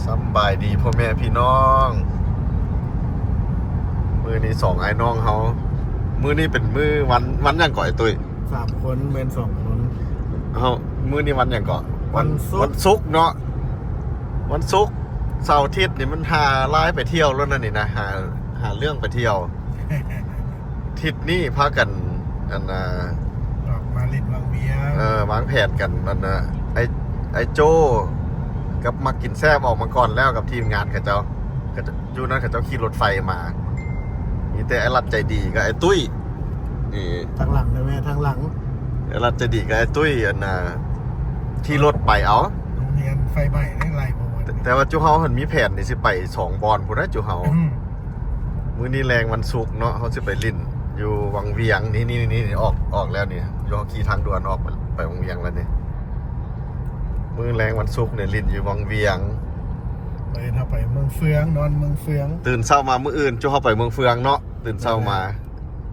ສຳບາຍດີພໍ່ແມ່ພີ່ນ້ອງ ມື້ນີ້ສອງອ້າຍນ້ອງເຮົາ ມື້ນີ້ເປັນມື້ວັນ ວັນຫຍັງເກາະອ້າຍຕຸ້ຍ? ສາມຄົນແມ່ນສອງຄົນ ເຮົາ ມື້ນີ້ວັນຫຍັງເກາະ? ວັນ ວັນສຸກ ວັນສຸກເນາະ ວັນສຸກ ເສົາອາທິດນີ້ມັນຫາລາຍໄປທ່ຽວແລ້ວນະນີ້ນະ ຫາ ຫາເລື່ອງໄປທ່ຽວ ທິດນີ້ພາກັນ ອັນນ່າ ອອກມາຫຼິ້ນວັງວຽງ ເອີ ວາງແຜນກັນ ອັນນ່າ ໄອ້ ໄອ້ໂຈ້ກັບມັກກິນແຊບອອກມາກ່ອນແລ້ວກັບທີມງານເຂົາເຈົ້າ ເຂົາເຈົ້າ ຢູ່ນັ້ນເຂົາເຈົ້າຂີ່ລົດໄຟມາ ມີແຕ່ໄອ້ລັດໃຈດີກັບໄອ້ຕຸ້ຍ ນີ້ ທາງຫຼັງເດີແມ່ ທາງຫຼັງ ໄອ້ລັດໃຈດີກັບໄອ້ຕຸ້ຍ ອັນນ່າ ຂີ່ລົດໄປເອົາ ໂຮງຮຽນໄຟໄໝ້ໄດ້ໄລ່ບໍ່ໝົດ ແຕ່ ແຕ່ວ່າຈຸເຮົາຫັ້ນມີແຜນນີ້ຊິໄປສອງບ່ອນພຸ້ນນະຈຸເຮົາ ອືມ ມື້ນີ້ແລງວັນສຸກເນາະ ເຮົາຊິໄປຫຼິ້ນຢູ່ວັງວຽງ ນີ້ ນີ້ ນີ້ ນີ້ ອອກ ອອກແລ້ວນີ້ ຢູ່ ເຮົາຂີ່ທາງດ່ວນອອກໄປ ໄປວັງວຽງແລ້ວນີ້ ມື້ແລງວັນສຸກນີ້ຫຼິ້ນຢູ່ວັງວຽງ ມື້ອື່ນເຮົາໄປເມືອງເຟືອງ ນອນເມືອງເຟືອງ ຕື່ນເຊົ້າມາມື້ອື່ນຈຸເຮົາໄປເມືອງເຟືອງເນາະ ຕື່ນເຊົ້າມາ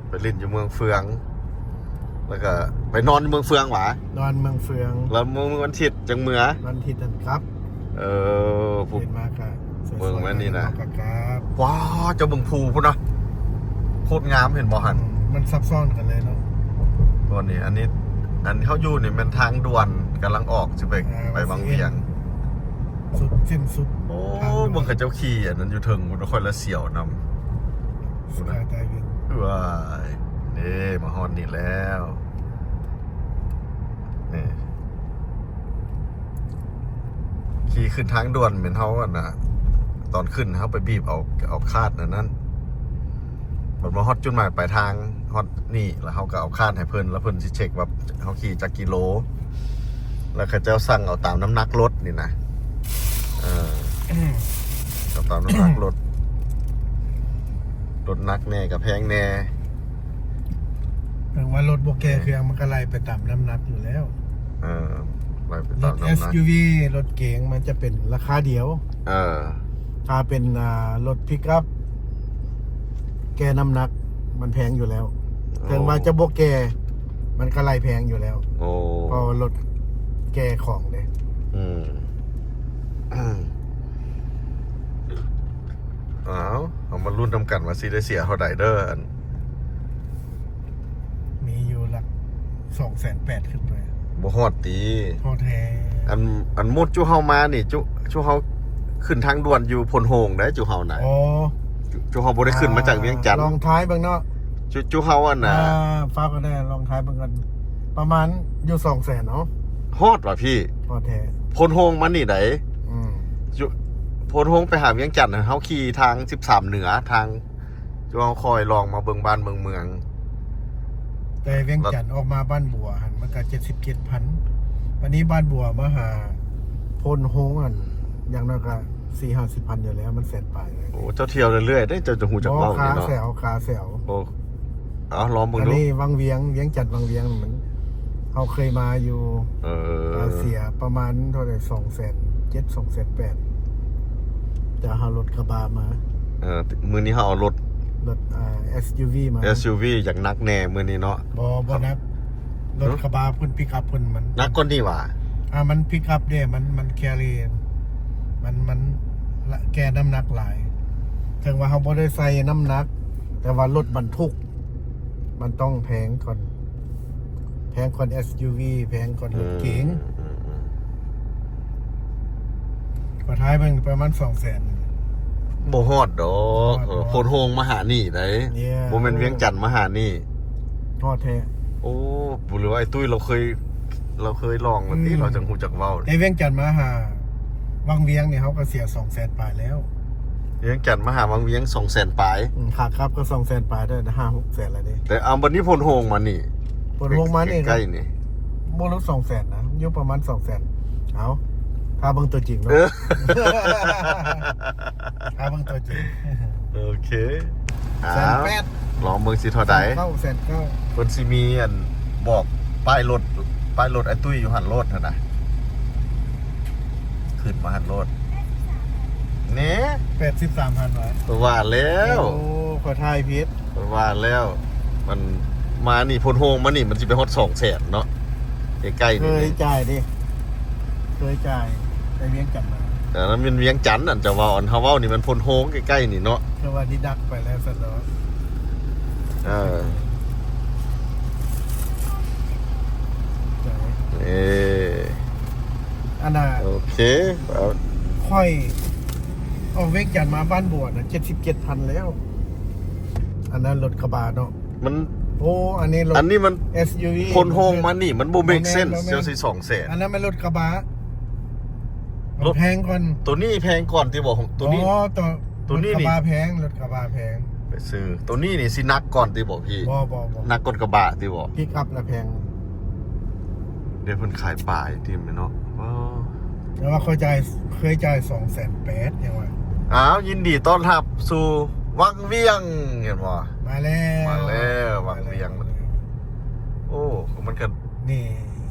ເອີ ໄປຫຼິ້ນຢູ່ເມືອງເຟືອງ ແລ້ວກໍໄປນອນຢູ່ເມືອງເຟືອງຫວາ? ນອນເມືອງເຟືອງ ແລ້ວມື້ວັນທິດຈັ່ງເມືອ? ວັນທິດນັ້ນກັບ ເອີ ຜູ້ ເຫັນມາກະ ເບິ່ງແມ່ນນີ້ນະ ສວຍໆ ເຮົາກະກັບ ວ້າ ເຈົ້າເບິ່ງພູພຸ້ນນະ ໂຄດງາມ ເຫັນບໍ່ຫັ້ນ? ອືມ ມັນຊັບຊ້ອນກັນເລີຍເນາະ ບ່ອນນີ້ ອັນນີ້ ອັນເຮົາຢູ່ນີ້ແມ່ນທາງດ່ວນກຳລັງອອກ ຊິໄປ ອ່າ ໄປວັງວຽງ ສຸດ ສິ້ນສຸດ ໂອ້ ທາງດ່ວນ ເບິ່ງເຂົາເຈົ້າຂີ່ອັນນັ້ນຢູ່ເທິງພຸ້ນ ຂ້ອຍລະສຽວນຳ ສະກາຍໄດວິງ ວ້າຍ ເດ້ ມາຮອດນີ້ແລ້ວ ນີ້ ຂີ່ຂຶ້ນທາງດ່ວນແມ່ນເຮົາ ອັນນ່າ ຕອນຂຶ້ນເຮົາໄປບີບເອົາ ເອົາຄາດອັນນັ້ນ ບັດມາຮອດຈຸດໝາຍປາຍທາງ ຮອດນີ້ ແລ້ວເຮົາກໍເອົາຄາດໃຫ້ເພິ່ນ ແລ້ວເພິ່ນຊິເຊັກວ່າເຮົາຂີ່ຈັກກິໂລ ແລ້ວເຂົາເຈົ້າສັ່ງເອົາຕາມນ້ຳໜັກລົດນີ້ນະ ເອີ ເອົາຕາມນ້ຳໜັກລົດ ລົດໜັກແດ່ກໍແພງແດ່ ເຖິງວ່າລົດບໍ່ແກ່ເຄື່ອງ ມັນກໍໄລ່ໄປຕາມນ້ຳໜັກຢູ່ແລ້ວ ເອີ ໄລ່ໄປຕາມນ້ຳໜັກ ລົດ ເອັສຢູວີ ລົດເກັງ ມັນຈະເປັນລາຄາດຽວ ເອີ ຖ້າເປັນ ອ່າ ລົດປິກອັບ ແກ່ນ້ຳໜັກ ມັນແພງຢູ່ແລ້ວ ໂອ້ ເຖິງວ່າຈະບໍ່ແກ່ ມັນກໍໄລ່ແພງຢູ່ແລ້ວ ໂອ້ ເພາະວ່າລົດແກ່ຂອງເດ້ ອືມ ອ້າວ ເຮົາມາລຸ້ນນຳກັນວ່າຊິໄດ້ເສຍເທົ່າໃດເດີ ອັນ ມີຢູ່ຫຼັກສອງແສນແປດຂຶ້ນໄປ ບໍ່ຮອດຕິ ຮອດແທ້ ອັນ ອັນໝົດຈຸເຮົາມານີ້ ຈຸ ຈຸເຮົາຂຶ້ນທາງດ່ວນຢູ່ໂພນໂຮງໄດ໋ ຈຸເຮົານະ ອໍ ຈຸ ຈຸເຮົາບໍ່ໄດ້ຂຶ້ນມາຈາກວຽງຈັນ ອ່າ ລອງທາຍເບິ່ງເນາະ ຈຸ ຈຸເຮົາອັນນ່າ ອ່າ ຝາກໄວ້ແດ່ ລອງທາຍເບິ່ງກ່ອນ ປະມານຢູ່ສອງແສນເນາະ ຮອດຫວາພີ່ ຮອດແທ້ ໂພນໂຮງມານີ້ໃດ ອືມ ຈຸ ໂພນໂຮງໄປຫາວຽງຈັນ ເຮົາຂີ່ທາງສິບສາມເໜືອ ທາງ ເຮົາຄ່ອຍລອງມາເບິ່ງບ້ານເບິ່ງເມືອງ ແຕ່ວຽງຈັນອອກມາບ້ານບົວຫັ້ນ ມັນກໍເຈັດສິບເຈັດພັນ ບາດນີ້ບ້ານບົວມາຫາໂພນໂຮງຫັ້ນ ຢ່າງໜ້ອຍກໍສີ່ຫ້າສິບພັນຢູ່ແລ້ວ ມັນແສນປາຍແລ້ວ ໂອ້ ເຈົ້າທ່ຽວເລື້ອຍໆເດ້ ເຈົ້າຈະຮູ້ຈັກເວົ້ານີ້ເນາະ ຂາແຊວ ຂາແຊວ ໂອ້ ເອົາລອງເບິ່ງດູ ອັນນີ້ວັງວຽງ ວຽງຈັນວັງວຽງ ມັນ ເຮົາເຄີຍມາຢູ່ ເອີ ເສຍປະມານເທົ່າໃດ ສອງແສນເຈັດ ສອງແສນແປດ ແຕ່ເຮົາລົດກະບະມາ ເອີ ມື້ນີ້ເຮົາເອົາລົດ ລົດ ອ່າ ເອັສຢູວີມາ ເອັສຢູວີ ຢາກໜັກແດ່ມື້ນີ້ເນາະ ບໍ່ ບໍ່ໜັກ ລົດກະບະເພິ່ນ ປິກອັບເພິ່ນມັນ ໜັກກວ່ານີ້ຫວາ ອ່າ ມັນປິກອັບເດ້ ມັນ ມັນແຄຣີ ມັນ ມັນແກ່ນ້ຳໜັກຫຼາຍ ເຖິງວ່າເຮົາບໍ່ໄດ້ໃສ່ນ້ຳໜັກ ແຕ່ວ່າລົດບັນທຸກ ມັນຕ້ອງແພງກ່ອນ ແພງກ່ອນເອັສຢູວີ ແພງກ່ອນລົດເກັງ ອືມ ອືມ ອືມ ກໍທາຍເບິ່ງປະມານສອງແສນ ບໍ່ຮອດດອກ ບໍ່ຮອດ ເອີ ບໍ່ຮອດ ໂພນໂຮງມາຫານີ້ໃດ໋ ເອີ ບໍ່ແມ່ນວຽງຈັນມາຫານີ້ ຮອດແທ້ ໂອ້ ບໍ່ ຫຼືວ່າໄອ້ຕຸ້ຍລາວເຄີຍ ລາວເຄີຍລອງແລ້ວຕິ ອືມ ລາວຈັ່ງຮູ້ຈັກເວົ້າ ແຕ່ວຽງຈັນມາຫາວັງວຽງນີ້ ເຮົາກໍເສຍສອງແສນປາຍແລ້ວ ວຽງຈັນມາຫາວັງວຽງສອງແສນປາຍ ອືມ ຂາກັບກໍສອງແສນປາຍ ໄດ້ຫ້າຫົກແສນແລ້ວເດ້ ແຕ່ເອົາບັດນີ້ໂພນໂຮງມານີ້ ໂພນໂຮງມານີ້ ໃກ້ໆນີ້ ບໍ່ຫຼຸດສອງແສນນະ ຢູ່ປະມານສອງແສນ ເອົາ ຖ້າເບິ່ງຕົວຈິງເນາະ ເອີ ຖ້າເບິ່ງຕົວຈິງ ໂອເຄ ແສນແປດ ລອງເບິ່ງຊິເທົ່າໃດ ແສນເກົ້າ ແສນເກົ້າ ເພິ່ນຊິມີອັນບອກປ້າຍລົດ ປ້າຍລົດອ້າຍຕຸ້ຍຢູ່ຫັ້ນໂລດຫັ້ນນະ ຂຶ້ນມາຫັ້ນໂລດ ແໜ່ ແປດສິບສາມພັນຫວາ ວ່າແລ້ວ ໂອ້ ຂ້ອຍຖ່າຍຜິດ ວ່າແລ້ວ ມັນມານີ້ໂພນໂຮງມານີ້ ມັນຊິໄປຮອດສອງແສນເນາະ ໃກ້ໆນີ້ ເຄີຍຈ່າຍເດ້ ເຄີຍຈ່າຍໄປວຽງຈັນມາ ອັນນັ້ນແມ່ນວຽງຈັນ ອັນເຈົ້າເວົ້າ ອັນເຮົາເວົ້ານີ້ມັນໂພນໂຮງໃກ້ໆນີ້ເນາະ. ຄືວ່າດີດັກໄປແລ້ວຊັ້ນເນາະ. ເອີ ເອີ ອັນນ່າ ໂອເຄ ຂ້ອຍອອກວຽງຈັນມາບ້ານບວນນະ ເຈັດສິບເຈັດພັນແລ້ວ. ອັນນັ້ນລົດກະບະເນາະ. ມັນ ໂອ້ ອັນນີ້ລົດ ອັນນີ້ມັນ ເອັສຢູວີ ໂພນໂຮງມານີ້ ມັນບໍ່ເມກເຊັນ ບໍ່ແມ່ນ ບໍ່ແມ່ນ ເຈົ້າຊິສອງແສນ. ອັນນັ້ນແມ່ນລົດກະບະ ລົດ ແພງກ່ອນ ໂຕນີ້ແພງກ່ອນຕິບໍ່? ໂຕນີ້ ອໍ ໂຕ ໂຕນີ້ນີ້ ລົດກະບະແພງ ລົດກະບະແພງ ໄປຊື້ ໂຕນີ້ນີ້ຊິໜັກກ່ອນຕິບໍ່ພີ່? ບໍ່ ບໍ່ ບໍ່ ໜັກກ່ອນກະບະຕິບໍ່? ປິກອັບລະແພງ. ເດ້ ເພິ່ນຂາຍປາຍຕິແມ່ນເນາະ. ອໍ ແຕ່ວ່າຂ້ອຍຈ່າຍ ເຄີຍຈ່າຍສອງແສນແປດ ຫຍັງວ່າ. ອ້າວ ຍິນດີຕ້ອນຮັບສູ່ວັງວຽງ ເຫັນບໍ່? ມາແລ້ວ ມາແລ້ວ ວັງວຽງ. ໂອ້ ມັນກໍ ນີ້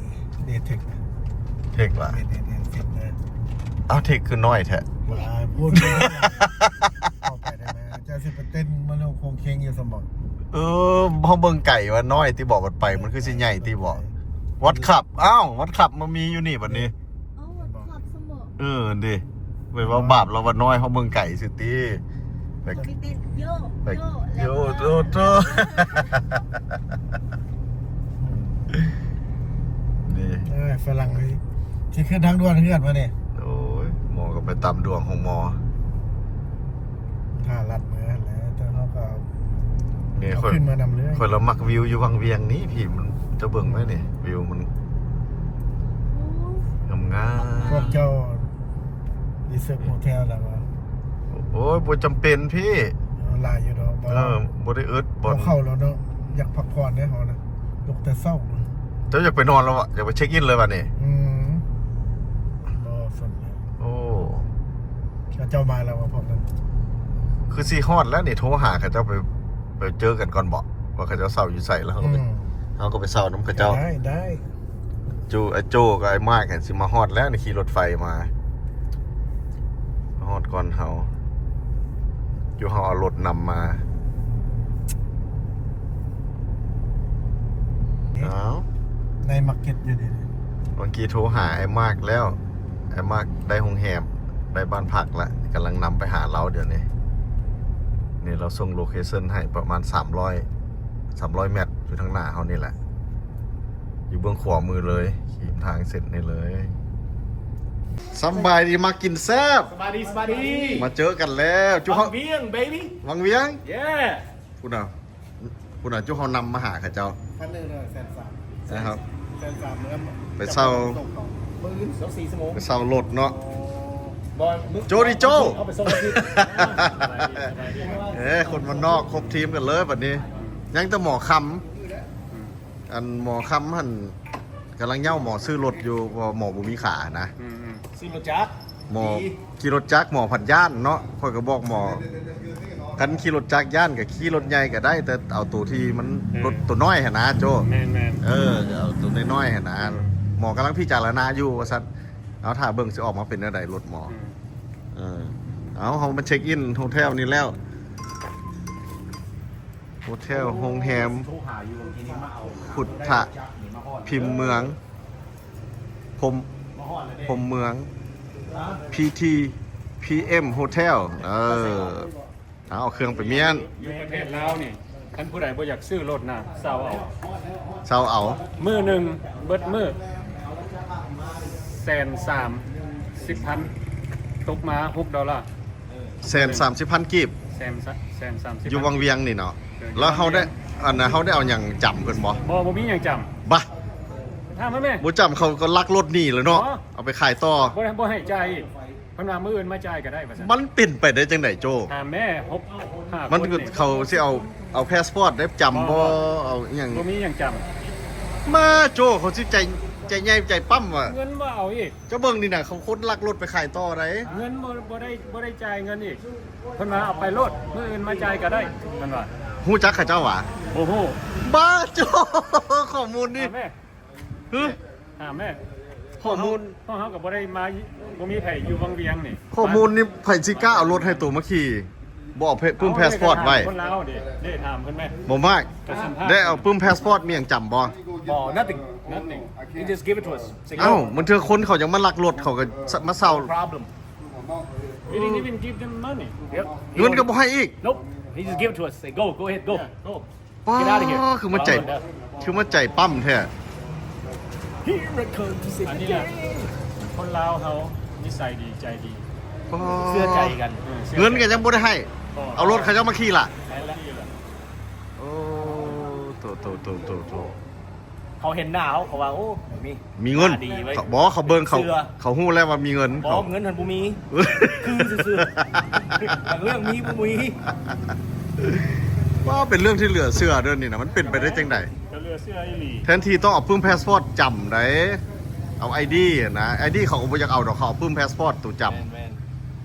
ນີ້ເທັກ ເທັກຫວາ? ນີ້ ນີ້ ນີ້ເທັກເດີ. ອ້າວ ເທັກຄືນ້ອຍແທ້. ວ້າຍ ພຸ້ນ ເຂົ້າໄປໄດ້ໄໝ? ເຈົ້າຊິໄປເຕັ້ນມາລົງໂຄງເຄງຢູ່ຊັ້ນບໍ? ເອີ ເຮົາເບິ່ງໄກວ່ານ້ອຍຕິບໍ ບັດໄປມັນຄືຊິໃຫຍ່ຕິບໍ? ວັດຄັບ ອ້າວ ວັດຄັບມາມີຢູ່ນີ້ບັດນີ້. ອໍ ວັດຄັບຊັ້ນບໍ? ເອີ ເດ້ ໄປເວົ້າບາບລາວວ່ານ້ອຍ ເຮົາເບິ່ງໄກຊື່ຕິ. ໄປ ໄປເຕັ້ນໂຢ ໄປໂຢ ໂຢ ແລ້ວ ໂຢ ໂຕ ນີ້ ເອີ ຝຣັ່ງນີ້ຊິຂຶ້ນທາງດ່ວນເຮືອນມານີ້. ໂອ້ຍ ໝໍກໍໄປຕາມດວງຂອງໝໍ ຖ້າລັດເມືອຫັ້ນແຫຼະ ແຕ່ເຮົາກໍ ນີ້ ເອົາ ຂ້ອຍ ຂຶ້ນມານຳເລີຍ. ຂ້ອຍລະມັກວິວຢູ່ວັງວຽງນີ້ພີ່ ມັນ ເຈົ້າເບິ່ງໄວ້ນີ້ ວິວມັນ ໂອ້ ງາມໆ. ພວກເຈົ້າ ຣີເຊີດໂຮເທວແລ້ວບໍ່? ໂອ້ຍ ບໍ່ຈຳເປັນພີ່ ເອີ ຫຼາຍຢູ່ດອກ. ບໍ່ ເອີ ບໍ່ໄດ້ອຶດ ບໍ່ ບໍ່ເຂົ້າແລ້ວເນາະ. ຢາກພັກຜ່ອນເດ້ເຮົານະ ລຸກແຕ່ເຊົ້າ. ເຈົ້າຢາກໄປນອນແລ້ວຫວາ? ຢາກໄປເຊັກອິນເລີຍຫວານີ້? ອືມ ບໍ່ສົນເລີຍ. ໂອ້ ເຂົາເຈົ້າມາແລ້ວວ່າພວກນັ້ນ ຄືຊິຮອດແລ້ວນີ້. ໂທຫາເຂົາເຈົ້າໄປ ໄປເຈີກັນກ່ອນບໍ ວ່າເຂົາເຈົ້າເຊົ່າຢູ່ໃສ ແລ້ວເຮົາກໍໄປ ອືມ ເຮົາກໍໄປເຊົ່ານຳເຂົາເຈົ້າ. ໄດ້ ໄດ້. ໂຈ ໄອ້ໂຈກັບໄອ້ມາກຫັ້ນຊິມາຮອດແລ້ວນີ້ ຂີ່ລົດໄຟມາ ມາຮອດກ່ອນເຮົາ ຢູ່ເຮົາເອົາລົດນຳມາ. ເອົ້າ ໃນມາເກັດຢູ່ນີ້. ເມື່ອກີ້ໂທຫາໄອ້ມາກແລ້ວ ໄອ້ມາກໄດ້ໂຮງແຮມ ໄດ້ບ້ານພັກລະ ກຳລັງນຳໄປຫາລາວດຽວນີ້. ນີ້ລາວສົ່ງໂລເຄຊັນໃຫ້ປະມານສາມຮ້ອຍ ສາມຮ້ອຍແມັດ ຢູ່ທາງໜ້າເຮົານີ້ແຫຼະ ຢູ່ເບື້ອງຂວາມືເລີຍ ຂີມທາງເສັ້ນນີ້ເລີຍ. ສຳບາຍດີ ມາກິນແຊບ. ສະບາຍດີ ສະບາຍດີ ມາເຈີກັນແລ້ວ. ຈຸເຮົາ ວັງວຽງ ເບບີ ວັງວຽງ. ເຢ ພຸ້ນນະ ພຸ້ນນະ ຈຸເຮົານຳມາຫາເຂົາເຈົ້າ. ຄັນໜຶ່ງແສນສາມ ນະຄັບ ແສນສາມ ໄປເຊົ່າ ມື້ອື່ນ ສອງສີ່ຊົ່ວໂມງ ໄປເຊົ່າລົດເນາະ. ບໍ່ ໂຈດີໂຈ ເອົາໄປສົ່ງທີ່ ເອີ ຄົນບ້ານນອກຄົບທີມກັນເລີຍບັດນີ້. ຍັງແຕ່ໝໍຄຳ ອັນໝໍຄຳຫັ້ນກຳລັງເຍົາໝໍຊື້ລົດຢູ່ ເພາະໝໍບໍ່ມີຂານະ. ອືມໆ ຊື້ລົດຈັກ ໝໍ ຂີ່ລົດຈັກ ໝໍພັດຢ້ານເນາະ. ຂ້ອຍກໍບອກໝໍ ຄັນຂີ່ລົດຈັກຢ້ານ ກໍຂີ່ລົດໃຫຍ່ກໍໄດ້ ແຕ່ເອົາໂຕທີ່ມັນ ເອີ ລົດໂຕນ້ອຍຫັ້ນນະໂຈ. ແມ່ນໆ ເອີ ເອົາໂຕນ້ອຍໆຫັ້ນນະ. ໝໍກຳລັງພິຈາລະນາຢູ່ວ່າຊັ້ນ. ເອົາ ຖ້າເບິ່ງຊິອອກມາເປັນແນວໃດລົດໝໍ. ອືມ ເອີ ເອົາ ເຮົາມາເຊັກອິນໂຮເທວນີ້ແລ້ວ ໂຮເທວ ໂຮງແຮມ ພຸດທະພິມເມືອງ ພົມ ພົມເມືອງ ພີທີ ພີເອັມ ໂຮເທວ. ເອີ ເອົາເຄື່ອງໄປມ້ຽນ. ຢູ່ປະເທດລາວນີ້ ຄັນຜູ້ໃດບໍ່ຢາກຊື້ລົດນະ ເຊົ່າເອົາ ເຊົ່າເອົາ. ມື້ໜຶ່ງເບິດມື້ ແສນສາມສິບພັນ ຕົກມາຫົກໂດລາ. ແສນສາມສິບພັນກີບ ແສນ ແສນສາມສິບ ຢູ່ວັງວຽງນີ້ເນາະ. ເອີ ແລ້ວເຮົາໄດ້ ຢູ່ວັງວຽງ ອັນນະ ເຮົາໄດ້ເອົາຫຍັງຈຳເພິ່ນບໍ່? ບໍ່ ບໍ່ມີຫຍັງຈຳ. ບາ ຖາມມາແມ່. ບໍ່ຈຳ ເຂົາກໍລັກລົດໜີແລ້ວເນາະ. ບໍ່ ເອົາໄປຂາຍຕໍ່. ບໍ່ ບໍ່ໃຫ້ຈ່າຍອີກ. ເພິ່ນວ່າມື້ອື່ນມາຈ່າຍກໍໄດ້ວ່າຊັ້ນ. ມັນເປັນໄປໄດ້ຈັ່ງໃດໂຈ້? ຖາມແມ່ ຫົກ ຫ້າຄົນນີ້ ເຂົາຊິເອົາ ເອົາພາສປອດໄດ້ຈຳບໍ່? ບໍ່ ເອົາອີ່ຫຍັງ? ບໍ່ມີຫຍັງຈຳ. ມາໂຈ້ ເຂົາຊິໃຈ ໃຈໃຫຍ່ໃຈປ້ຳວ່າ ເງິນບໍ່ເອົາອີກ. ເຈົ້າເບິ່ງນີ້ນະ ເຂົາຄົນລັກລົດໄປຂາຍຕໍ່ໄດ໋. ເງິນບໍ່ ບໍ່ໄດ້ ບໍ່ໄດ້ຈ່າຍເງິນອີກ. ເພິ່ນວ່າເອົາໄປໂລດ ມື້ອື່ນມາຈ່າຍກໍໄດ້ ເພິ່ນວ່າ. ຮູ້ຈັກເຂົາເຈົ້າຫວາ? ບໍ່ຮູ້. ບ້າໂຈ້ ຂໍ້ມູນນີ້. ຖາມແມ່. ຮຶ? ຖາມແມ່. ຂໍ້ມູນ ພວກເຮົາ ພວກເຮົາກໍບໍ່ໄດ້ມາ ບໍ່ມີໃຜຢູ່ວັງວຽງນີ້. ຂໍ້ມູນນີ້ ໃຜຊິກ້າເອົາລົດໃຫ້ໂຕມາຂີ່? ບໍ່ເອົາປຶ້ມພາສປອດໄວ້. ຄົນລາວເດ້ ໄດ້ຖາມເພິ່ນແມ່. ບໍ່ມາກ ໄດ້ເອົາປຶ້ມພາສປອດ ມີຫຍັງຈຳບໍ່? ບໍ່ nothing nothing. He just give it to us. ເອົ້າ ບາງເທື່ອຄົນເຂົາຍັງມາລັກລົດ ເຂົາກໍມາເຊົ່າ. No problem. We didn't even give them money. Yep. ເງິນກໍບໍ່ໃຫ້ອີກ. Nope. He just give it to us. Say, "Go, go ahead, go, go." ປ້າ Get out of here. ຄືມາໃຈ ຄືມາໃຈປ້ຳແທ້. ອັນນີ້ແຫຼະ ຄົນລາວເຮົານິໄສດີໃຈດີ. ປ້າ ເຊື່ອໃຈກັນ. ເອີ ເງິນກໍຍັງບໍ່ໄດ້ໃຫ້. ເອົາລົດເຂົາເຈົ້າມາຂີ່ລະ. ແມ່ນລະ. ໂອ້ ໂຕ ໂຕ ໂຕ ໂຕ ໂຕ. ເຂົາເຫັນໜ້າເຮົາ ເຂົາວ່າ ໂອ້ ມີ ມີເງິນ ຕາດີເວີຍ. ເຂົາ ບໍ່ ເຂົາເບິ່ງ ເຂົາ ເຊື່ອ ເຂົາຮູ້ແລ້ວວ່າມີເງິນ. ບໍ່ ເຂົາ ເງິນຫັ້ນບໍ່ມີ. ຄືຊື່ໆ ເລື່ອງມີບໍ່ມີ. ວ້າ ເປັນເລື່ອງທີ່ເຫຼືອເຊື່ອເດີ້ນີ້ນະ. ມັນເປັນໄປໄດ້ຈັ່ງໃດ? ກໍເຫຼືອເຊື່ອອີ່ຫຼີ. ແທນທີ່ຕ້ອງເອົາປຶ້ມພາສປອດຈຳໃດ ເອົາໄອດີນະ. ໄອດີເຂົາກໍບໍ່ຢາກເອົາດອກ ເຂົາເອົາປຶ້ມພາສປອດໂຕຈຳ. ແມ່ນ